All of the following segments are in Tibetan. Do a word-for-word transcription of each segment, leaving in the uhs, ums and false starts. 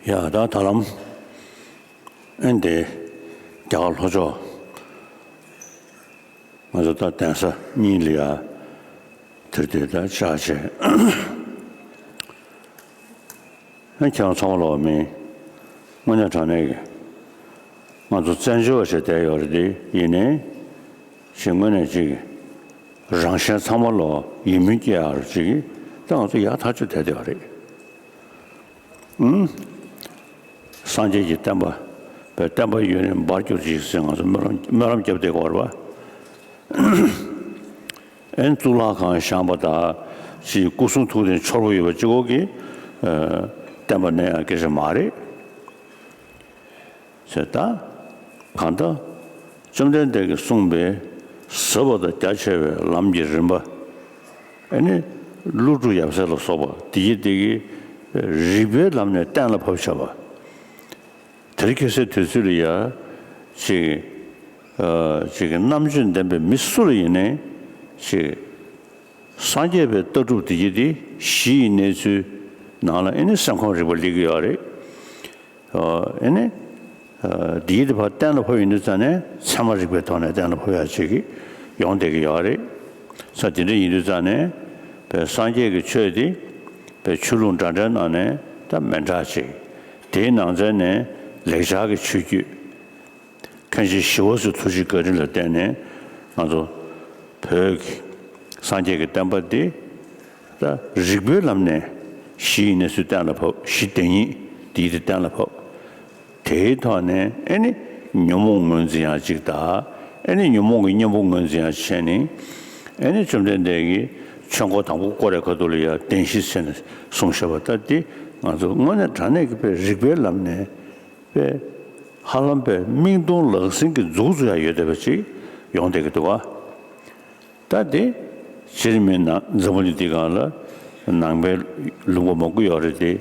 ཡ་ད་ད་ལམ་ཨེ་འདི་རྒྱ་གར་ལྷོ་ཕྱོགས་ང་ཚོ་ད་གདན་ས་གཉིས་ལ་ཡ་དེར་དེ་ད་བཅར་བྱས། ཨེ་ཁྱེད་རང་ཚང་མ་ལོག་མིན་དངོས་གནས་དྲང་གནས་ཀྱི་ང་ཚོ་བཙན་བྱོལ་བ་ཞིག་བསྡད་ཡོད་རེད་དེ་ཡིན་ནའི་ཞིག་དངོས་གནས་ཅིག་རང་གཞན་ཚང་མ་ལོག་ཡིད་སྨོན་སྐྱེ་ཡག་རུ་ཅིག་ད་ང་ཚོ་ཡག་ཐག་ཆོད་བསྡད་བསྡད་ཡོད་རེད། ཨུམ། སངས་རྒྱས་ཀྱི་བསྟན་པ་བའི་བསྟན་པ་ཡུན་རིང་འབར་གྱུར་ཅིག་ཟེར་ང་ཚོ་སྨོན་ལམ་སྨོན་ལམ་བརྒྱབ་བསྡད་ཀྱི་ཡོད་རེད་པ། ཨེ་གཙུག་ལག་ཁང་བཞེངས་པ་དང་ཅིག་སྐུ་གསུང་ཐུགས་རྟེན་འཆོར་བ་ཡོད་པ་གཅིག་པོ་གིས་ཨ་བསྟན་པ་གནས་ཡག་སྐད་ཆ་མ་རེད། ཟེར་ད། གང་ལྟར། བཅོམ་ལྡན་འདས་ཀྱིས་གསུངས་པའི་ཟབ་པ་དང་རྒྱ་ཆེ་བའི་ལམ་གྱི་རིམ་པ། ཨེ་ནི། ཀླུ་སྒྲུབ་ཡབ་སྲས་ལ་སོགས་པ་དེ་ཡི་དེ་གི་རིགས་པའི་ལམ་ནས་གཏན་ལ་ཕབ་བྱ་བ། དེ་རིང་ཁ་སང་དུས་ཚོད་ལ་ཡ། ཅིག་ཨ་ཅིག་གི་རྣམ་དཔྱོད་ལྡན་པའི་མི་སུ་ལ་ཡིན་ནའི་ཅིག་སངས་རྒྱས་པའི་ལྟ་གྲུབ་དེ་ཡི་དེ་གཞི་ཡི་གནས་ཚུལ་ནང་ལ་ཨེ་ནི་སེམས་ཁམས་རིག་པ་སླེབས་ཀྱི་ཡོད་རེད། ཨ་ནི། ཨ་འདིའི་དེ་ཕར་གཏན་ལ་ཕབ་ཡོང་དུས་ཙང་ནས་ཚད་མ་རིག་པའི་ཐོག་ནས་གཏན་ལ་ཕབ་ཡག་ཅིག་གི་ཡོང་བསྡད་ཀྱི་ཡོད་རེད། ས་དེ་འདྲ་ཡིན་དུས་ཙང་ནས་པའི་སངས་རྒྱས་ཀྱི་ཆོས་དེ་པའི་ཆོས་ལུགས་འདྲ་འདྲའི་ནང་ནས་ད་མི་འདྲ་ཅིག་དེའི་ནང་ཚན་ནས་ལེགས་སྦྱར་གྱི་ཆོས་བརྒྱུད། མཁན་ཆེན་ཞི་བ་འཚོའི་ཐུགས་རྗེ་བཀའ་དྲིན་ལ་བརྟེན་ནས་ང་ཚོ་བོད་ཀྱི་སངས་རྒྱས་ཀྱི་བསྟན་པ་འདི་ད་རིགས་པའི་ལམ་ནས་གཞི་ཡི་གནས་ཚུལ་གཏན་ལ་ཕབ། གཞི་བདེན་གཉིས་འདིའི་དེ་གཏན་ལ་ཕབ། དེའི་ཐོག་ནས་ཨེ་ནི་ཉོན་མོངས་ངོས་འཛིན་ཡག་ཅིག་དང་ཨེ་ནི་ཉོན་མོངས་ཀྱི་གཉེན་པོ་ངོས་འཛིན་ཡག་བྱས་ནས་ཨེ་ནི་བཅོམ་ལྡན་འདས་ཀྱིས་ཆོས་འཁོར་དང་པོ་བསྐོར་བའི་ཁ་ཐུག་ལ་ཡ་བདེན་བཞི་ཟེར་ནས་གསུངས་བཞག་པ་ད་འདི་ང་ཚོ་དངོས་གནས་དྲང་གནས་ཀྱི་པའི་རིགས་པའི་ལམ་ནས། པས། ཧ་ལམ་པས་མིག་མཐོང་ལག་ཟིན་གྱི་མཛུབ་བཙུགས་ཡག་ཡོད་བསྡད་པ་ཅིག་ཡོང་བསྡད་ཀྱི་འདུག་ག་ད་དེ་སྤྱིར་མིན་ན་འཛམ་བུ་གླིང་འདི་སྒང་ལ་ནང་པའི་ལུང་པ་མང་པོ་ཡོད་རེད་དེ།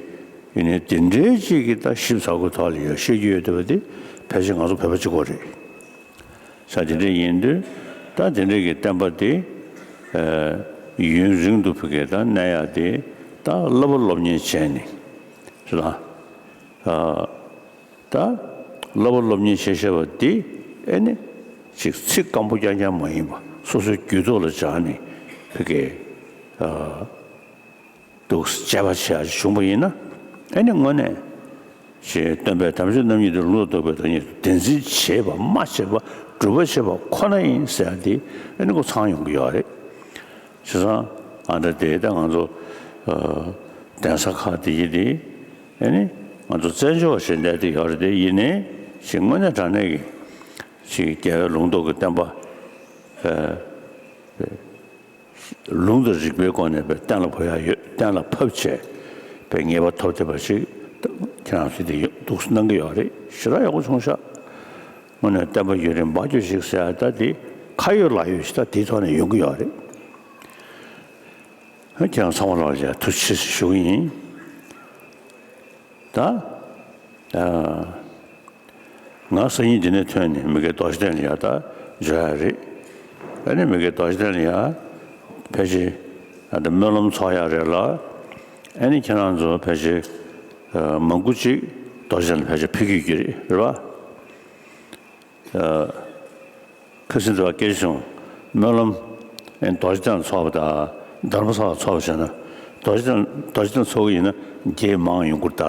ཡིན་ནའི་དེ་འདྲའི་ཅིག་གི་ད་ཞིབ་ཚགས་པོའི་ཐོག་ལ་ཡོད་བཤད་རྒྱུ་ཡོད་བསྡད་པ་དེ་ཕལ་ཆེར་ང་ཚོ་བོད་པ་གཅིག་པོ་རེད། ས་དེ་འདྲ་ཡིན་དུས་ད་དེ་འདྲ་གི་བསྟན་པ་དེ་ཡུན་རིང་དུ་ཕ་གི་ད་གནས་ཡག་དེ་ད་བསླབ་པ་སློབ་གཉེར་བྱས་ནས་རེད་ལ། ད་བསླབ་པ་སློབ་གཉེར་བྱེད་བྱེད་པ་འདི་ཨེ་ནི་ཅིག་ཚིག་སྐམ་པོ་རྐྱང་རྐྱང་མ་ཡིན་པ་སོ་སོའི་རྒྱུད་ཐོག་ལ་སྦྱར་ནས་ཕ་གི་འདུག་དཔྱད་པ་བྱེད་ཡག་བྱུང་བ་ཡིན་ན་ཨེ་ནི་དངོས་གནས་ཅིག་སྟོན་པས་དམ་ཆོས་རྣམ་གཉིས་ཏེ། ལུང་དང་རྟོགས་པའི་བདག་ཉིད་དུ། བདེན་འཛིན་བྱེད་པ་སྨྲ་བྱེད་པ་སྒྲུབ་པ་བྱེད་པ་ཁོ་ན་ཡིན་ཟེར་ཡག་འདི་ཨེ་ནི་ཁོ་ཚང་ཡོང་གི་ཡོད་རེད། བྱས་ཙང་ཨ་འདྲ་དེ་ད་ང་ཚོ་གདན་ས་ཁག་དེ་ཡི་དེ། ཨེ་ནི། ང་ཚོ་བཙན་བྱོལ་བ་ཞིག་བསྡད་དེ་ཡོད་རེད་དེ་ཡིན་ནའི་ཞིག་དངོས་གནས་དྲང་གནས་ཀྱི་ཞིག་རྒྱལ་བའི་ལུང་རྟོགས་ཀྱི་བསྟན་པ། ཨེ། ལུང་དང་རིགས་པའི་སྒོ་ནས་པའི་གཏན་ལ་ཕབ་ཡག་ཡོད། གཏན་ལ་ཕབ་བྱས་པའི་ངེས་པ་ཐོབ་བསྡད་པ་ཞིག་ཁྱེད་རང་ཚོས་དེ་ཡོད་འདུག་གནང་གི་ཡོད་རེད། ཞེ་དྲག་ཡག་པོ་བྱུང་ཤག་དངོས་གནས་བསྟན་པ་ཡུན་རིང་འབར་གྱུར་ཅིག་ཟེར་ཡག་ད་དེ་ཁ་ཡོད་ལག་ཡོད་ཞིག་ད་དེའི་ཐོག་ནས་ཡོང་གི་ཡོད་རེད། ཁྱེད་རང་ཚང་མ་ལ་ཡ་ཐུགས་རྗེ་ཆེ་ཞུ་གི་ཡིན། ད། ཨ། ང་སང་ཉིན་འདི་ནས་ཐོན་ནས་མི་དགེ་རྡོ་རྗེ་གདན་ལ་ཡ་ད་འབྱོར་ཡག་རེད། ཨ་ནི་མི་དགེ་རྡོ་རྗེ་གདན་ལ་ཡ་ཕལ་ཆེར་ཨ་ད་སྨོན་ལམ་ཚོགས་ཡག་རེད་ལ། ཨ་ནི་ཁྱེད་རང་ཚོ་ཕལ་ཆེར་ཨ་མང་པོ་ཅིག་རྡོ་རྗེ་གདན་ལ་ཕལ་ཆེར་ཕེབས་ཀྱི་ཡོད་ཀྱི་རེད། རེད་པ། ཨ། ཁ་སང་དེ་བ་སྐད་ཆ་བྱུང་། སྨོན་ལམ་ཨེ་རྡོ་རྗེ་གདན་ཚོགས་པ་དང་དྷརྨ་ས་ལ་ཚོགས་པ་བྱས་ན། རྡོ་རྗེ་གདན་རྡོ་རྗེ་གདན་ཚོགས་ཀྱི་ཡིན་ན་རྒྱས་མང་ཡོང་གི་རེད་ད།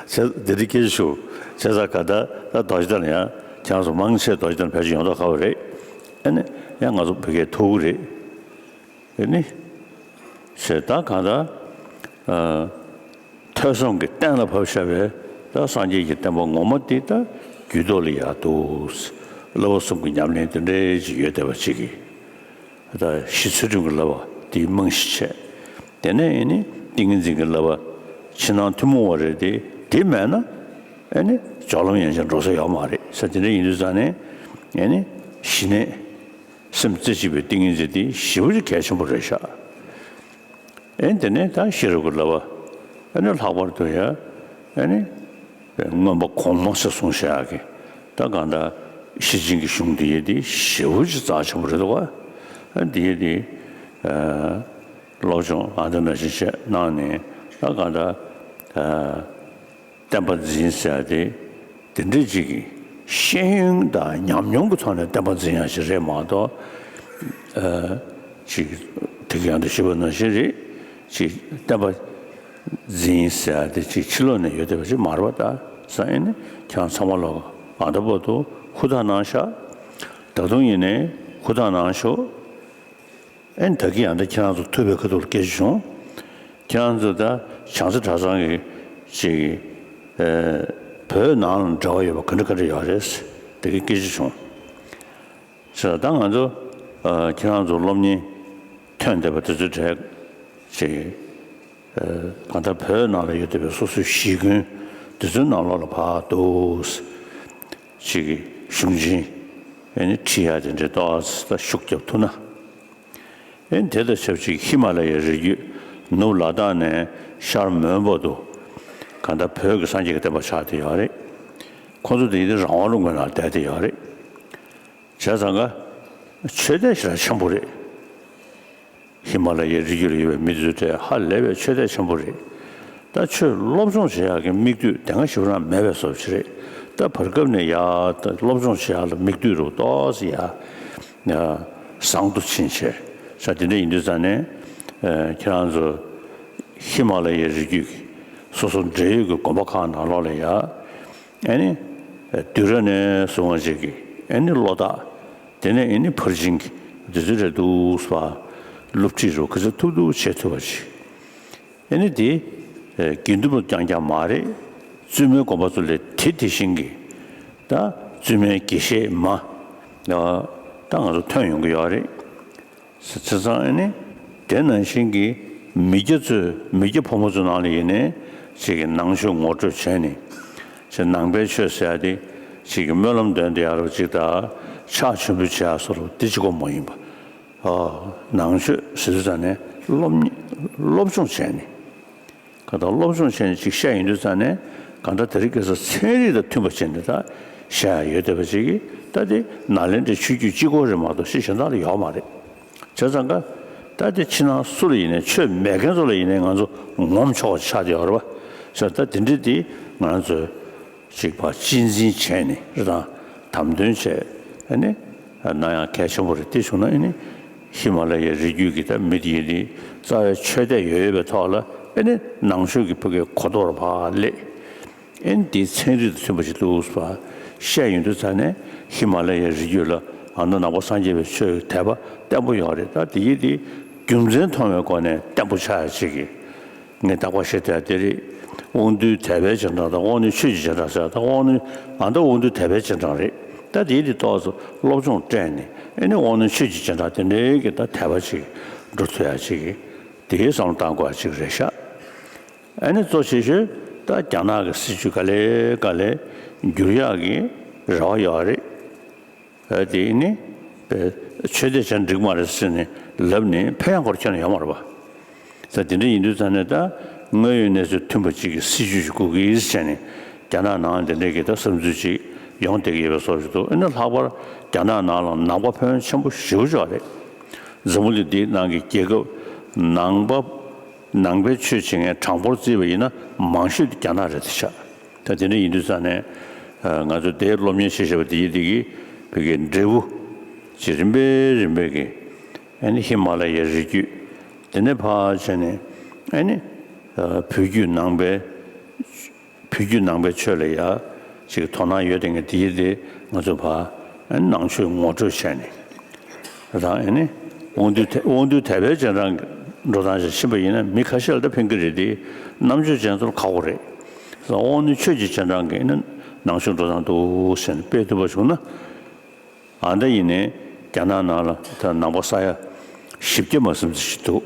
བྱས་དེ་འདྲའི་སྐད་ཆ་བྱུང་། བྱས་ཙང་ག་ད་ད་རྡོ་རྗེ་གདན་ལ་ཡང་ཁྱེད་རང་ཚོ་མང་ཆེ་རྡོ་རྗེ་གདན་ཕལ་ཆེར་ཡོང་མདོག་ཁ་པོ་རེད། ཨ་ནི་ཡང་ང་ཚོ་བོད་སྐད་ཐོབ་ཀྱི་རེད། ཨེ་ནི། ཞེས་ད་གང་ལྟར། ཨ། ཐོས་བསམ་གྱི་གཏན་ལ་ཕབ་བཞག་པའི་ད་སངས་རྒྱས་ཀྱི་བསྟན་པ་ངོ་མ་དེ་ད་རྒྱུད་ཐོག་ལ་ཡག་འདུག་བསླབ་པ་གསུམ་གྱི་ཉམས་ལེན་དེ་འདྲའི་ཅིག་ཡོད་བསྡད་པ་ཅིག་གིས། ད་ཞི་ཚུལ་ཁྲིམས་ཀྱི་བསླབ་པ་དེའི་རྨང་གཞི་བྱས། དེ་ནས་ཨེ་ནི་ཏིང་ངེ་འཛིན་གྱི་བསླབ་པ་ཕྱི་ནང་ཐུན་མོང་བ་རེད་དེ། དེ་མེད་ན་ཨེ་ནི་སྦྱོར་ལམ་ཡན་ཆད་འགྲོ་ས་ཡོད་མ་རེད་ཟེར། དེ་འདྲ་ཡིན་དུས་ཙང་ནས་ཨེ་ནི་ཞི་གནས། སེམས་རྩེ་གཅིག་པའི་ཏིང་ངེ་འཛིན་དེ་ཞེ་པོ་ཅིག་གལ་ཆེན་པོ་རེད་ཤག་ཨེ་དེ་ནས་ད་ཤེས་རབ་ཀྱི་བསླབ་པ། ཨེ་ནི་ལྷག་པར་དུ་ཡང་ཨེ་ནི་མངོན་པ་གོང་མ་ཟེར་གསུངས་བཞག་གི། ད་གང་ལྟར་ཤེར་ཕྱིན་གྱི་གཞུང་འདི་ཡེ་དེ་ཞེ་པོ་ཅིག་རྩ་ཆེན་པོ་རེད་འདུག་ག་ཨེ་འདི་ཡེ་དེ་ཨ་ སློབ་སྦྱོང་ཨ་འདི་འདྲ་ཞིག་བྱས་གནང་ནས། ད་གང་ལྟར་ཨ་བསྟན་པ་འཛིན་ཟེར་ཡ་དེ་དེ་འདྲ་ཅིག་གི་ཤེས་ཡོན་དང་ཉམས་མྱོང་གི་ཐོག་ནས་བསྟན་པ་འཛིན་ཡ་ཞིག་རེད་མ་གཏོགས། ཨ་ཅིག་དེ་ག་ཡང་དུ་ཞུས་པ་ནང་བཞིན་རེད། ཅིག་བསྟན་པ་འཛིན་ཟེར་ཡ་དེ་ཅིག་ཕྱི་ལོགས་ནས་ཡོད་བསྡད་པ་ཅིག་མ་རེད་པ། ད་ས་ཨེ་ནི་ཁྱེད་རང་ཚང་མ་ལོག་ཨ་ད་བར་དུ་ཧུར་ཐག་གནང་ཤག་ད་དུང་ཡིན་ནའི་ཧུར་ཐག་གནང་ཤོག་ཨེ་ནི་ད་གིན་ཡང་ད་ཁྱེད་རང་ཚོ་ཐུག་པའི་ཁ་ཐུག་ལ་སྐད་ཆ་བྱུང་། ཁྱེད་རང་ཚོ་ད་བྱང་རྩེ་གྲྭ་ཚང་གི་ཅིག་ཨེ་བོད་ནང་ལ་འབྲེལ་བ་ཡོད་པ་ག་འདྲ་ག་འདྲ་ཡོད་རེད། དེ་གི་སྐད་ཆ་བྱུང་། ཟེར་ད་ང་ཚོ་ཨ་ཁྱེད་རང་ཚོ་སློབ་གཉེར་ཐོན་བསྡད་པ་དེ་ཚོའི་གྲས་ཅིག་ཨ་གང་ལྟར་བོད་ནང་ལ་ཡོད་བསྡད་པའི་སོ་སོའི་གཞིས་དགོན་དེ་ཚོའི་ནང་ལོགས་ལ་ཕར་འདུག་སེ་ཅིག་གཞུང་ཆེན་ཨེ་ནི་ཁྲིད་ཡ་དེ་འདྲའི་ཏོག་ཙམ་ད་ཤུགས་རྒྱབ་ཐུབ་ན། ཨེ་ནི་དེ་དང་ཆབས་ཅིག་ཧི་མ་ལ་ཡའི་རི་རྒྱུད་ནུབ་ལ་དྭགས་ནས་ཤར་མོན་བར་དུ་གང་ལྟར་བོད་ཀྱི་སངས་རྒྱས་ཀྱི་བསྟན་པ་ཆགས་བསྡད་ཡོད་རེད། ཁོང་ཚོ་དེ་ཡིན་དུས་རང་དབང་ལུང་པའི་ནང་བསྡད་བསྡད་ཡོད་རེད། བྱས་ཙང་ཀ་ཆོས་དད་ཞེ་དྲག་ཆེན་པོ་རེད། ཧི་མ་ལ་ཡའི་རི་རྒྱུད་ལ་ཡོད་པའི་མི་དེ་ཚོའི་གྲས་ཧ་ལས་པའི་ཆོས་དད་ཆེན་པོ་རེད། ད་ཆོས་སློབ་སྦྱོང་བྱེད་ཡག་གི་མིག་ལྟོས་དེ་སྔ་ཞིག་རང་མེད་པའི་བཟོ་ཞིག་རེད། ད་བར་སྐབས་ནས་ཡ་ད་སློབ་སྦྱོང་བྱེད་ཡག་ལ་མིག་ལྟོས་རུ་ཏོག་ཙམ་ཡ་ཡ་བཟང་དུ་ཕྱིན་བྱས། ས་དེ་འདྲ་ཡིན་དུས་ཙང་ནས་ཨ་ཁྱེད་རང་ཚོ་ཧི་མ་ལ་ཡའི་རི་རྒྱུད་ཀྱི་སོ་སོ་འབྲེལ་ཡོད་ཀྱི་དགོན་པ་ཁག་ནང་ལོགས་ལ་ཡ། ཨེ་ནི་དུས་རབས་ནས་བཟུང་བ་ཅིག་གི་ཨེ་ནི་བློ་ཐག་དེ་ནས་ཨེ་ནི་ཕར་ཕྱིན་གྱི་དེ་ཚོའི་གྲས་འདུག་སེ་སློབ་ཁྲིད་རུ་ག་ཚོད་ཐུབ་ཐུབ་བྱེད་ཐུབ་པ་ཅིག་ཨེ་ནི་དེ་ཨེ་དགེ་འདུན་པ་རྐྱང་རྐྱང་མ་རེད། བཙུན་མའི་དགོན་པ་ཚོ་ལས་དེ་དེ་བཞིན་གྱི་ད་བཙུན་མའི་དགེ་བཤེས་མ་ད་ང་ཚོ་ཐོན་ཡོང་གི་ཡོད་རེད། བྱས་ཙང་ཨེ་ནི་དེ་ནང་བཞིན་གྱི་མི་སྐྱ་ཚོས་མི་སྐྱ་ཕོ་མོ་ཚོའི་ནང་ལ་ཡིན་ནའི་ཅིག་གི་ནང་ཆོས་ངོ་སྤྲོད་བྱས་ནས་ཅིག་ནང་པའི་ཆོས་ཟེར་ཡ་དེ་ཅིག་གི་སྨོན་ལམ་འདོན་བསྡད་ཡ་རུ་ཅིག་དང་ཕྱག་མཆོད་འབུལ་བྱེད་ཡ་སོགས་ལ་དེ་གཅིག་པོ་མ་ཡིན་པ། ཨ་ནང་ཆོས་ཟེར་དུས་ཙང་ནས་སློབ་གཉེར་སློབ་སྦྱོང་བྱས་ནས། གང་ལྟར་སློབ་སྦྱོང་བྱས་ནས་ཅིག་བཤད་ཡོང་དུས་ཙང་ནས་གང་ལྟར་དེ་རིང་ཁ་སང་ཚན་རིག་དང་མཐུན་པ་བྱས་ནས་ད་བཤད་ཡ་ཡོད་བསྡད་པ་ཅིག་གིས། ད་དེ་ནཱ་ལེནྡྲའི་ཆོས་བརྒྱུད་གཅིག་པོ་རེད་མ་གཏོགས་ཕྱི་གཞན་དག་ལ་ཡོད་མ་རེད། བྱས་ཙང་ཀ་ད་དེ་ཕྱི་ནང་སུ་ལ་ཡིན་ནའི་ཆོས་མེད་མཁན་ཚོ་ལ་ཡིན་ནའི་ང་ཚོ་ངོམ་ཆོག་པ་ཆགས་བསྡད་ཡོད་རེད་པ། བྱས་ཙང་ད་དེ་འདྲ་དེ་ང་ཚོས་ཅིག་ཕར་གཅེས་འཛིན་བྱས་ནས་རེད་དང་དམ་དོན་བྱས། ཨ་ནི་ན་ཡང་གལ་ཆེན་པོ་རེད། དེ་བྱུང་ན་ཨ་ནི་ཧི་མ་ལ་ཡའི་རི་རྒྱུད་ཀྱི་ད་མི་དེ་ཡིན་དེ་རྩ་བའི་ཆོས་དད་ཡོད་ཡོད་པའི་ཐོག་ལ་ཨ་ནི་ནང་ཆོས་ཀྱི་ཕ་གིའི་གོ་རྟོགས་ཕར་སླེབས། ཨ་ནི་དེའི་ཚན་རིག་དང་མཐུན་པ་ཞིག་འདུག་ཟེར་བཤད་ཡོང་དུས་ཙང་ནས་ཧི་མ་ལ་ཡའི་རི་རྒྱུད་ལ་ཨ་ནི་ནང་པ་སངས་རྒྱས་པའི་ཆོས་ཀྱི་དད་པ་བརྟན་པོ་ཡོད་རེད། ད་དེ་ཡིན་དེ་རྒྱུ་མཚན་མཐོང་བའི་སྒོ་ནས་བརྟན་པོ་ཆགས་ཡ་ཅིག་གི་ངས་རྟག་པར་བཤད་བསྡད་དེ་རེད། དབང་རྟུལ་དད་པའི་རྗེས་འབྲང་དང་དབང་རྣོན་ཆོས་ཀྱི་རྗེས་འབྲང་ཟེར། ད་དབང་རྣོན་ཨ་ད་དབང་རྟུལ་དད་པའི་རྗེས་འབྲང་རེད། ད་དེའི་དེ་ཏོག་ཙམ་སློབ་སྦྱོང་སྤྲད་ནས་ཨ་ནི་དབང་རྣོན་ཆོས་ཀྱི་རྗེས་འབྲང་དེ་འདྲའི་གི་ད་དད་པ་ཅིག་འགྲོ་ཐུབ་ཡ་ཅིག་གི་དེའི་བསམ་བློ་བཏང་དགོས་ཡ་ཅིག་རེད་ཤག་ཨ་ནི་གཙོ་ཆེ་ཤོས་ད་རྒྱ་ནག་གི་སྲིད་བྱུས་ག་ལེ་ག་ལེ་འགྱུར་ཡག་གི་རེ་བ་ཡོད་རེད། ཨ་དེ་ནི་ཨ་ཆོས་དད་བྱས་ན་འགྲིག་མ་རེད་ཟེར་ནས་ལབ་ནས་ཕན་ཡང་ཁོར་ཁྱོན་ནས་ཡོད་མ་རེད་པ། ད་དེ་འདྲ་ཡིན་དུས་ཙང་ནས་ད་དངོས་ཡོད་གནས་ཚུལ་མཐུན་པ་ཅིག་གི་སྲིད་བྱུས་ཤིག་དགོས་ཀྱི་ཡིན་ཟེར་ནས་རྒྱ་ནག་ནང་དེ་འདྲའི་གི་ད་བསམ་ཚུལ་ཅིག་ཡོང་བསྡད་ཀྱི་ཡོད་པའི་བཟོ་ཞིག་འདུག་ཨ་ནི་ལྷག་པར་རྒྱ་ནག་ནང་ལ་ནང་པ་ཕོན་ཆེན་པོ་ཞེ་པོ་ཅིག་ཡོད་རེད། འཛམ་བུ་གླིང་འདིའི་ནང་གི་རྒྱལ་ཁབ་ནང་པ་ནང་པའི་ཆོས་བྱེད་མཁན་གྲངས་འབོར་བརྩིས་པ་ཡིན་ན་མང་ཤོས་དེ་རྒྱ་ནག་རེད་དེ་ཆགས། ད་དེ་འདྲ་ཡིན་དུས་ཙང་ནས་ཨ་ང་ཚོ་དེའི་སློབ་གཉེར་བྱེད་བཞིན་པ་དེ་ཡིན་དེ་གི་བོད་ཀྱི་འབྲས་བུ་ཅིག་རིམ་པས་རིམ་པས་ཀྱི་ཨ་ནི་ཧི་མ་ལ་ཡའི་རི་རྒྱུད་དེ་ནས་ཕར་བྱས་ནས་ཨ་ནི་ཨ་བོད་བརྒྱུད་ནང་པའི་བོད་བརྒྱུད་ནང་པའི་ཆོས་ལ་ཡ་ཅིག་དོ་སྣང་ཡོད་དེ་ངས་དེ་ཡིན་དེ་ང་ཚོ་ཕར་ཨ་ནི་ནང་ཆོས་ངོ་སྤྲོད་བྱས་ནས། རང་ཨེ་ནི་དབང་འདུས་དེ་དབང་འདུས་དད་པའི་རྗེས་འབྲང་འགྲོ་སྟངས་ཤིག་ཕྱིན་པ་ཡིན་ན་མི་ཁ་ཤས་ལ་ད་ཕན་གྱི་རེད་དེ། རྣམ་དཔྱོད་ཅན་ཚོར་ཁག་པོ་རེད། དབང་རྣོན་ཆོས་ཀྱི་རྗེས་འབྲང་གི་ཨེ་ནི་ནང་ཆོས་འགྲོ་སྟངས་འདུག་ཟེར་ནས་སྤེལ་ཐུབ་པ་བྱུང་ན། ཨ་འདྲ་ཡིན་ནའི་རྒྱ་ནག་ནང་ལ་ད་ནང་པ་ས་ཡ་བཞི་བརྒྱ་མ་ཟིན་ཙམ་ཞིག་འདུག་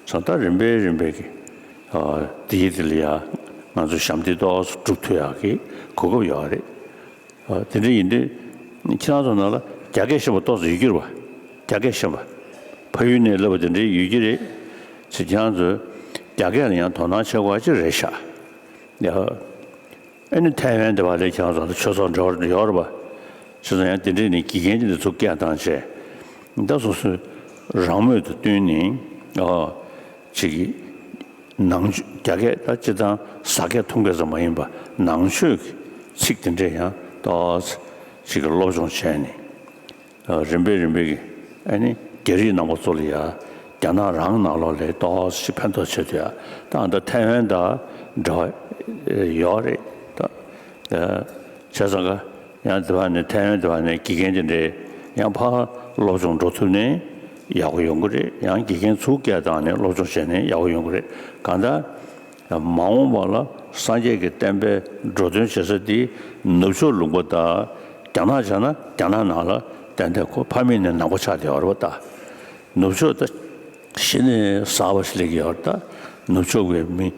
ཙང་ད་རིམ་པས་རིམ་པས་ཀྱི་ཨ་དེའི་དེ་ལ་ཡ་ང་ཚོ་ཞབས་འདེགས་ཏོག་ཙམ་སྒྲུབ་ཐུབ་ཡག་གི་གོ་སྐབས་ཡོད་རེད། ཨ་དེ་འདྲ་ཡིན་དུས་ཁྱེད་རང་ཚོ་ནང་ལ་རྒྱ་སྐད་ཤེས་པ་ཏོག་ཙམ་ཡོད་ཀྱི་རེད་པ། རྒྱ་སྐད་ཤེས་པ། ཕ་ཡུལ་ནས་བསླབ་པ་དེ་འདྲའི་ཡོད་ཀྱི་རེད། ཚེ་ཁྱེད་རང་ཚོས་རྒྱ་སྐད་ལ་ཡང་དོ་སྣང་བྱེད་དགོས་པ་ཅིག་རེད་ཤག་ཡ། ཨ་ནི་ཐའེ་ཝན་དེ་བ་ལས་ཁྱེད་རང་ཚོ་ཆོས་ཚོགས་འབྲེལ་བ་ཡོད་རེད་པ། བྱས་ཙང་ཡང་དེ་འདྲའི་ནས་དགེ་རྒན་དེ་འདྲ་ཚུར་སྐད་བཏང་བྱས། ད་སོ་སོའི་རང་མོས་དང་བསྟུན་ནས་ཨ་ ཅིག་གི་ནང་ཆོས་རྒྱ་སྐད་ད་སྤྱིར་བཏང་ཟ་སྐད་འཐུང་སྐད་ཙམ་མ་ཡིན་པ་ནང་ཆོས་ཀྱི་ཚིག་དེ་འདྲས་ཡང་ཏོག་ཙམ་ཅིག་གི་སློབ་སྦྱོང་བྱས་ནས། རིམ་པས་རིམ་པས་ཀྱི་ཨ་ནི་རྒྱ་རིགས་ནང་པ་ཚོ་ལ་ཡ་རྒྱ་ནག་རང་ནང་ལོགས་ལ་ཏོག་ཙམ་ཕན་ཐོགས་ཆེད་དུ་ཡ་ད་ཨ་ད་ཐའེ་ཝན་དང་འབྲེལ་བ་ཡོད་རེད་ད། བྱས་ཙང་ཀ་ཡང་དེ་བ་ནས་ཐའེ་ཝན་དེ་བ་ནས་དགེ་རྒན་དེ་འདྲས་ཡང་ཕར་སློབ་སྦྱོང་འགྲོ་ཐུབ་ནས་ཡག་པོ་ཡོང་གི་རེད། ཡང་དགེ་རྒན་ཚུར་སྐད་བཏང་ནས་སློབ་སྦྱོང་བྱས་ནས་ཡག་པོ་ཡོང་གི་རེད། གང་ལྟར། མ་འོངས་པ་ལ་སངས་རྒྱས་ཀྱི་བསྟན་པའི་འགྲོ་དོན་བྱེད་ས་དེ་ནུབ་ཕྱོགས་ལུང་པ་དང་རྒྱ་ནག་བྱས་ན་རྒྱ་ནག་ནང་ལ་ཏན་ཏན་ཁོ་ཕ་མེས་ནས་ནང་པ་ཆགས་བསྡད་ཡོད་རེད་པ། ད་ནུབ་ཕྱོགས་ད་གཞི་ནས་གསར་པ་ཞིག་སླེབས་ཀྱི་ཡོད་རེད། ད་ནུབ་ཕྱོགས་ཀྱི་མི་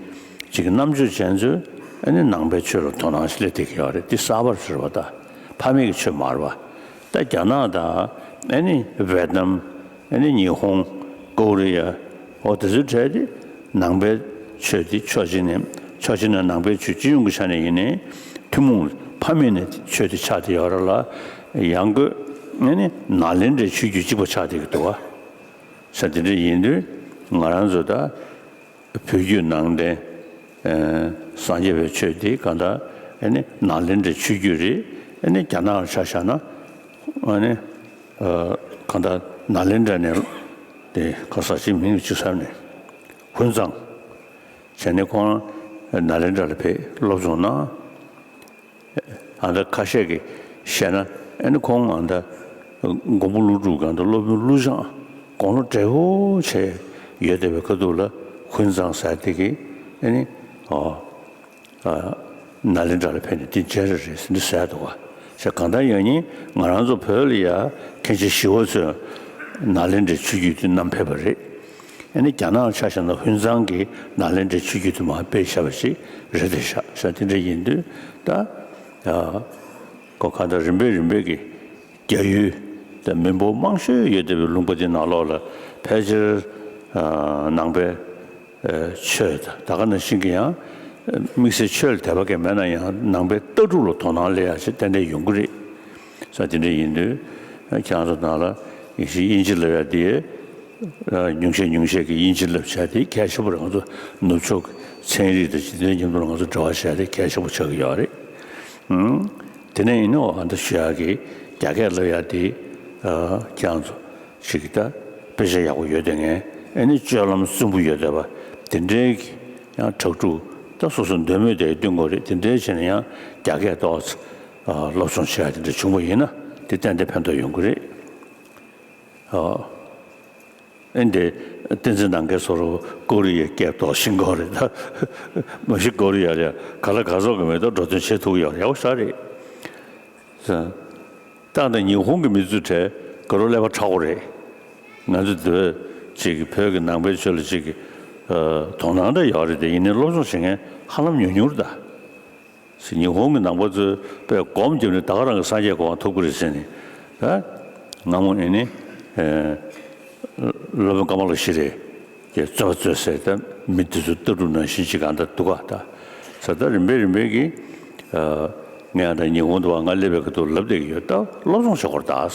གཅིག་རྣམ་དཔྱོད་ཅན་ཚོས་ཨ་ནི་ནང་པའི་ཆོས་ལ་དོ་སྣང་ཞིག་སླེབས་བསྡད་ཀྱི་ཡོད་རེད། འདི་གསར་པ་རེད་པ། ད་ཕ་མེས་ཀྱི་ཆོས་མ་རེད་པ། ད་རྒྱ་ནག་དང་ཨ་ནི་ཝེ་ཏི་ནམ། ཨ་ནི་ཉི་ཧོང་། ཀོ་རི་ཡ། འོ་དེ་ཚོའི་གྲས་དེ་ནང་པའི་ཆོས་དེ་ཕྱོགས་གཅིག་ནས་ཕྱོགས་གཅིག་ནས་ནང་པའི་ཆོས་སྤྱི་ཡོངས་ཀྱི་ཆ་ནས་ཡིན་ནའི་ཐུན་མོང་ཕ་མེས་ནས་ཆོས་དེ་ཆགས་བསྡད་ཡོད་རེད་ལ། ཡང་སྒོས་ཨ་ནི་ནཱ་ལེནྡྲའི་ཆོས་བརྒྱུད་གཅིག་པ་ཆགས་བསྡད་ཀྱི་འདུག་བ། ས་དེ་འདྲ་ཡིན་དུས་ང་རང་ཚོ་ད་བོད་བརྒྱུད་ནང་བསྟན་སངས་རྒྱས་པའི་ཆོས་དེ་གང་ལྟར་ཨ་ནི་ནཱ་ལེནྡྲའི་ཆོས་བརྒྱུད་རེད། ཨ་ནི་རྒྱ་ནག་ལ་ཆ་བཞག་ན་ཨ་ནི། གང་ལྟར་ནཱ་ལེནྡྲ་ནས་དེ་ག་ས་ཅིག་མིང་ཅིག་ཟེར་ནས་ཧུན་ཙང་བྱས་ནས་ཁོང་ནཱ་ལེནྡྲ་ལ་ཕེབས་སློབ་སྦྱོང་གནང་། ཨ་ད་ཁ་ཤས་ཀྱིས་བཤད་ན་ཨ་ནི་ཁོང་ཨ་ད་མགོན་པོ་ཀླུ་སྒྲུབ་སྒང་དུ་སློབ་དཔོན་ཀླུ་བྱང་དགུང་ལོ་བགྲེས་པོ་བྱས་ཡོད་བསྡད་པའི་ཁ་ཐུག་ལ་ཧུན་ཙང་ཟེར་དེ་གིས་ཨ་ནི་ཨོ། ནཱ་ལེནྡྲ་ལ་ཕེབས་ནས་དེ་མཇལ་རེ་རེད་ཟེར་འདི་ཟེར་འདུག་བ། ཞེས་གང་ལྟར་ཡང་ཉིན་ང་རང་ཚོ་བོད་ལ་ཡ་མཁན་ཆེན་ཞི་བ་འཚོས་ནཱ་ལེནྡྲའི་ཆོས་བརྒྱུད་དེ་བསྣམས་ཕེབས་པ་རེད། ཨ་ནི་རྒྱ་ནག་ཆ་བཞག་ན་ཧུན་ཙང་གིས་ནཱ་ལེནྡྲའི་ཆོས་བརྒྱུད་དེ་མར་སྤེལ་བཞག་པ་ཞིག་རེད་དེ་ཤག་ཤག་དེ་འདྲ་ཡིན་དུས་ད་ཨ་ཁོ་གང་ལྟར་རིམ་པས་རིམ་པས་ཀྱི་རྒྱ་ཡུལ་དང་མི་འབོར་མང་ཤོས་ཡོད་བསྡད་པའི་ལུང་པ་དེ་ནང་ལོགས་ལ་ཕལ་ཆེར་ནང་པའི་ཆོས་དང་ད་ག་ནང་བཞིན་གྱི་ཡང་དམིགས་བསལ་ཆོས་ལ་དད་པ་གང་མེད་ན་ཡང་ནང་པའི་ལྟ་གྲུབ་ལ་དོ་སྣང་སླེབས་ཡག་ཅིག་ཏན་ཏན་ཡོང་གི་རེད། ས་དེ་འདྲ་ཡིན་དུས་ཁྱེད་རང་ཚོ་ནང་ལ་ཡིན་གཤིས་དབྱིན་ཇི་ལབ་ཡག་དེ་ཉུང་ཤས་ཉུང་ཤས་ཀྱིས་དབྱིན་ཇི་ལབ་བྱས་དེ་གལ་ཆེན་པོ་རེད། ང་ཚོ་ནུབ་ཕྱོགས་ཀྱི་ཚན་རིག་དང་སྤྱི་དོན་མཉམ་དུ་ང་ཚོ་འབྲེལ་བ་བྱས་དེ་གལ་ཆེན་པོ་ཆགས་ཀྱི་ཡོད་རེད། དེ་ནས་ཡིན་ནའང་ཨ་ད་ཞུ་ཡག་གི་རྒྱ་སྐད་ལབ་ཡག་དེ་ཁྱེད་རང་ཚོ་ཞིག་གིས་ད་དཔེ་ཆ་ཡག་པོ་ཡོད་དེ་ངས་ཨ་ནི་སྤྱོད་ལམ་གསོན་པོ་ཡོད་བསྡད་པ་དེ་འདྲའི་གི་ཡང་དྲག་ཕྲུག་ད་སོ་སོ་འདོད་མོས་དེ་སྟོན་དགོས་རེད། དེ་འདྲའི་བྱས་ནས་ཡང་རྒྱ་སྐད་ཏོག་ཙམ་སློབ་སྦྱོང་བྱེད་ཡག་དེ་འདྲ་བྱུང་བ་ཡིན་ན་དེ་ཏན་ཏན་ཕན་ཐོགས་ཡོང་གི་རེད། ཨ་ནི་བསྟན་འཛིན་ནམ་མཁའི་ཟོར་ཀོ་རི་ཡའི་སྐད་ཏོག་ཤིང་ཀོ་རེད། ད་མ་གཞི་ཀོ་རི་ཡ་ལ་ག་ལ་ག་ཚོད་ཀྱི་མེད་དོ་འགྲོ་དོན་བྱེད་ཐུབ་ཡོད་ཡག་པོ་ཞེ་དྲག་རེད། ད་ལྟ་ཉི་ཧོང་གི་མི་ཚོའི་གྲས་དགའ་རབ་ཀླད་པ་ཕྲ་བོ་རེད། ང་ཚོ་འདི་བོད་ཅིག་གི་བོད་ཀྱི་ནང་པའི་ཆོས་ལ་ཅིག་གི་དོ་སྣང་འདྲ་ཡོད་རེད་དེ་ཡིན་ནའི་སློབ་སྦྱོང་བྱེད་མཁན་ཧ་ལམ་ཉུང་ཉུང་རེད་ད། ཉི་ཧོང་གི་ནང་པ་ཚོས་དཔེ་སྒོམ་བརྒྱབ་ནས་ད་ག་རང་གི་སངས་རྒྱས་གོ་འཕང་ཐོབ་ཀྱི་རེད་ཟེར་ནས་ད་སྔ་མོ་ཨེ་ནི་སློབ་དཔོན་ཀ་མ་ལ་ཤི་རེད། ཀྱི་བརྩོན་པ་བརྩོན་ཟེར་ད་མི་དེ་ཚོ་ལྟ་གྲུབ་ནང་བཞིན་ཅིག་གང་ལྟར་འདུག་ག་ད་ས་ད་རིམ་པས་རིམ་པས་ཀྱིས་ངས་ད་ཉི་ཧོང་དུ་བ་ང་སླེབས་པའི་ཁ་ཐུག་ལབ་བསྡད་ཀྱི་ཡོད། ད་སློབ་སྦྱོང་བྱེད་དགོས་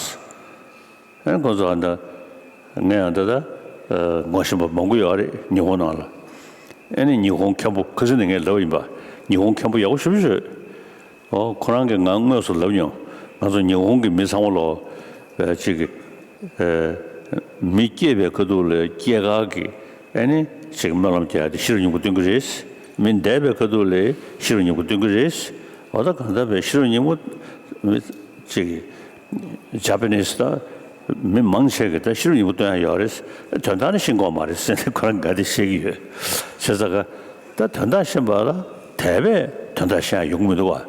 རེད་ད། ཨེ་ཁོ་ཚོ་ཨ་ད་ངས་ཨ་ད་ད་ངོ་ཤེས་པ་མང་པོ་ཡོད་རེད་ཉི་ཧོང་ནང་ལ། ཨེ་ནི་ཉི་ཧོང་མཁན་པོ་ཁ་སང་ནས་ངས་ལབ་ཡིན་པ་ཉི་ཧོང་མཁན་པོ་ཡག་པོ་ཞེ་པོ་ཡོད། ཨོ་ཁོ་རང་གིས་ང་དངོས་སུ་ལབ་མྱོང་། ང་ཚོ་ཉི་ཧོང་གི་མི་ཚང་མ་ལོ་ཅིག་གི་མི་སྐྱེས་པའི་ཁ་ཐུག་ལ་སྐྱེས་སྐར་གྱི་ཨེ་ནི་ཅིག་སྨོན་ལམ་རྒྱག་ཡ་དེ་ཤི་རབས་སྙིང་པོ་སྟོན་གྱི་རེད། མི་འདས་པའི་ཁ་ཐུག་ལ་ཤི་རབས་སྙིང་པོ་སྟོན་གྱི་རེད། འོ་ད་གང་ལྟར་བའི་ཤི་རབས་སྙིང་པོ་ཅིག་ཇ་པ་ནིས་ད་མི་མང་ཆེ་གི་ད་ཤི་རབས་སྙིང་པོ་སྟོན་ཡ་ཡོད་རེད། དོན་དག་ནི་ཤེས་ཀྱི་ཡོད་མ་རེད་ཟེར་ནས་ཁོ་རང་དགའ་བདེ་བཤད་ཀྱི་ཡོད། བྱས་ཙང་ཀ་ད་དོན་དག་ཤེས་པ་ལ་དད་པས་དོན་དག་ཤེས་ཡ་ཡོང་གི་མི་འདུག་བ།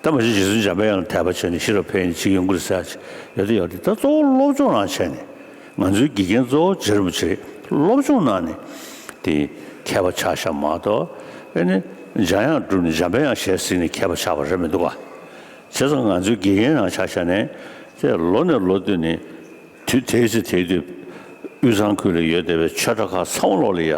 ད་མ་གཞི་རྗེ་བཙུན་འཇམ་དཔལ་དབྱངས་ལ་དད་པ་བྱས་ནས་ཤི་རབས་ཕན་ཡོན་ཅིག་ཡོང་གི་རེད་ཟེར་ཡ་ཅིག་ཡོད་དེ་ཡོད་རེད། ད་གཙོ་བོ་སློབ་སྦྱོང་རང་བྱས་ནས་ང་ཚོའི་དགེ་རྒན་གཙོ་བོ་རྗེ་རིན་པོ་ཆེ་རེད། སློབ་སྦྱོང་གནང་ནས་དེ་མཁས་པ་ཆགས་ཤག་མ་གཏོགས་ཨེ་ནི་འཇམ་དབྱངས་བསྒྲུབས་ནས་འཇམ་དཔལ་དབྱངས་ཞལ་གཟིགས་ནས་མཁས་པ་ཆགས་པ་རེད་མི་འདུག་ག་བྱས་ཙང་ང་ཚོའི་དགེ་རྒན་རང་ཆ་བཞག་ནས་དེ་ལོ་ནས་ལོ་བསྟུད་ནས་དུས་དེའི་ཚེ་དེའི་དུས་དབུས་གཙང་ཁུལ་ལ་ཡོད་བསྡད་པའི་ཆོས་གྲྭ་ཁག་ཚང་མ་ལོག་ལ་ཡ་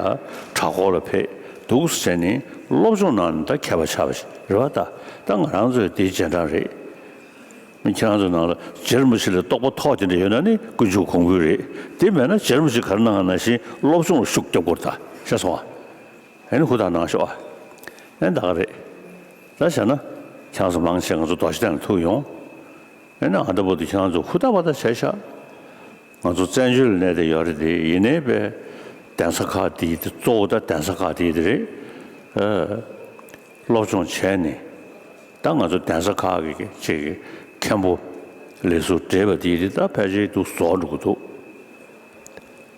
གྲྭ་སྐོར་ལ་ཕེབས་འདུག་ཟེར་ནས་སློབ་སྦྱོང་གནང་ནས་ད་མཁས་པ་ཆགས་པ་རེད་བ། ད་ད་ང་རང་ཚོའི་དེའི་རྗེས་འབྲང་རེད། ཁྱེད་རང་ཚོའི་ནང་ལ་རྗེ་རིན་པོ་ཆེ་ལ་རྟོགས་པ་ཐོག་དེ་འདྲ་ཡོད་ན་ནི་དཀོན་མཆོག་གོང་བུ་རེད། དེ་མེད་ན་རྗེ་རིན་པོ་ཆེ་ག་རེ་གནང་ན་བཞིན་སློབ་སྦྱོང་ལ་ཤུགས་རྒྱབ་དགོས་རེད། ད་ཤེས་སོང་ཨ། ཨེ་ནི་ཧུར་ཐག་གནང་ཤོག་ཨ། ཨེ་ད་ག་རེད། ད་བྱས་ན་ཁྱེད་རང་ཚོ་མང་ཆེ་ང་ཚོ་རྡོ་རྗེ་གདན་ལ་ཐུག་ཡོང་། ཨེ་ན་ཨ་ད་བར་དུ་ཁྱེད་རང་ཚོ་ཧུར་ཐག་པ་ཐག་བྱས་ཤག་ང་ཚོ་བཙན་བྱོལ་ལ་གནས་བསྡད་ཡོད་རེད་དེ། ཡིན་ནའི་པས་གདན་ས་ཁག་དེ་དེ་གཙོ་བོ་ད་གདན་ས་ཁག་དེ་དེ་རེད། ཨ། སློབ་སྦྱོང་བྱས་ནས་ད་ང་ཚོ་གདན་ས་ཁག་གི་ཅིག་མཁན་པོ་ལས་ཟུར་བགྲེས་པ་དེ་དེ་ད་ཕལ་ཆེར་འདུག་རྫོགས་འགྲོ་གི་འདུག་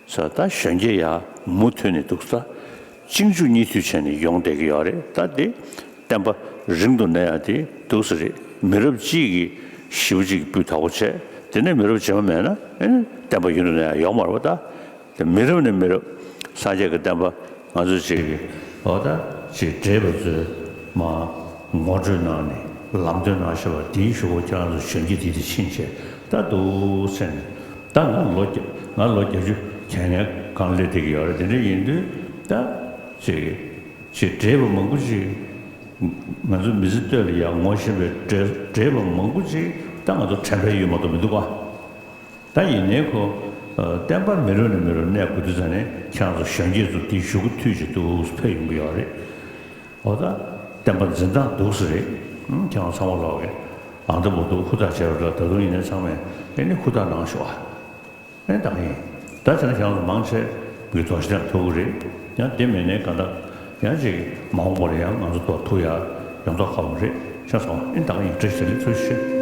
ས། ད་གཞོན་སྐྱེས་ཡ་མུ་མཐུད་ནས་འདུག་ས། གཅིག་མཇུག་གཉིས་མཐུད་བྱས་ནས་ཡོང་བསྡད་ཀྱི་ཡོད་རེད། ད་དེ་བསྟན་པ་རིང་དུ་གནས་ཡ་དེ་འདུག་ས་རེད། མི་རབས་གཅིག་གིས་ཞེ་པོ་ཅིག་སྤུས་དག་པོ་བྱས། དེ་ནས་མི་རབས་རྗེས་མ་མེད་ན་ཨེ་ནི་བསྟན་པ་ཡུན་དུ་གནས་ཡ་ཡོད་མ་རེད་པ། ད་དེ་མི་རབས་ནས་མི་རབས་སངས་རྒྱས་ཀྱི་བསྟན་པ་ང་ཚོ་ཅིག་གི་འོ་ད་ཅིག་བགྲེས་པ་ཚོས་མ་ངོ་སྤྲོད་གནང་ནས་ལམ་སྟོན་གནང་བཞིན་པ་དེའི་གཞུག་གུ་ཁྱེད་རང་ཚོ་གཞོན་སྐྱེས་དེ་དེ་ཕྱིན་བྱས་ད་འདུག་སེ་ནས། ད་ང་ལོ་བརྒྱ་ང་ལོ་བརྒྱད་ཅུ་གྱ་ལྔའི་སྒང་སླེབས་བསྡད་ཀྱི་ཡོད་རེད། དེ་འདྲ་ཡིན་དུས་ད་ཅིག་ཅིག་བགྲེས་པ་མང་པོ་ཅིག་ང་ཚོ་མི་ཚེ་སྟོད་ལ་ཡར་ངོ་ཤེས་པའི་བགྲེས་བགྲེས་པ་མང་པོ་ཅིག་ད་ང་ཚོ་དྲན་པའི་ཡུལ་མ་གཏོགས་མི་འདུག་ག་ད་ཡིན་ནའི་ཁོ་ཨ་བསྟན་པ་མི་རུང་ནས་མི་རུང་གནས་དགོས་དུས་ཙང་ནས་ཁྱེད་རང་ཚོ་གཞོན་སྐྱེས་ཚོ་དེའི་གཞུག་གུ་མཐུད་ཅིག་འདུག་སེ་ཕེབས་ཡོང་གི་ཡོད་རེད། འོ་ད་བསྟན་པ་འཛིན་སྟངས་འདུག་སེ་རེད། ཨང་ཁྱེད་རང་ཚང་མ་ལོག་གི་ཨང་ད་མོ་འདུག་ཧུར་ཐག་བྱས་པ་འདྲ། ད་དུང་ཡིན་ནའི་ཚང་མས་ཨེ་ནི་ཧུར་ཐག་གནང་ཤོག་ཨ། ཨེ་ད་ག་ཡིན། ད་བྱས་ན་ཁྱེད་རང་ཚོ་མང་ཆེ་གི་རྡོ་རྗེ་གདན་ཐུག་གི་རེད། ཡང་དེ་མེད་ནའི་གང་ལྟར་ཡང་ཅིག་མ་འོངས་པར་ཡང་ང་ཚོ་རྡོ་ཐུག་ཡ་ཡོང་ཐོག་ཁག་པོ་རེད། ཤེས་སོང་། ཨེ་ད་ག་ཡིན། བཀྲ་ཤིས་བདེ་ལེགས། ཐུགས་རྗེ་ཆེ།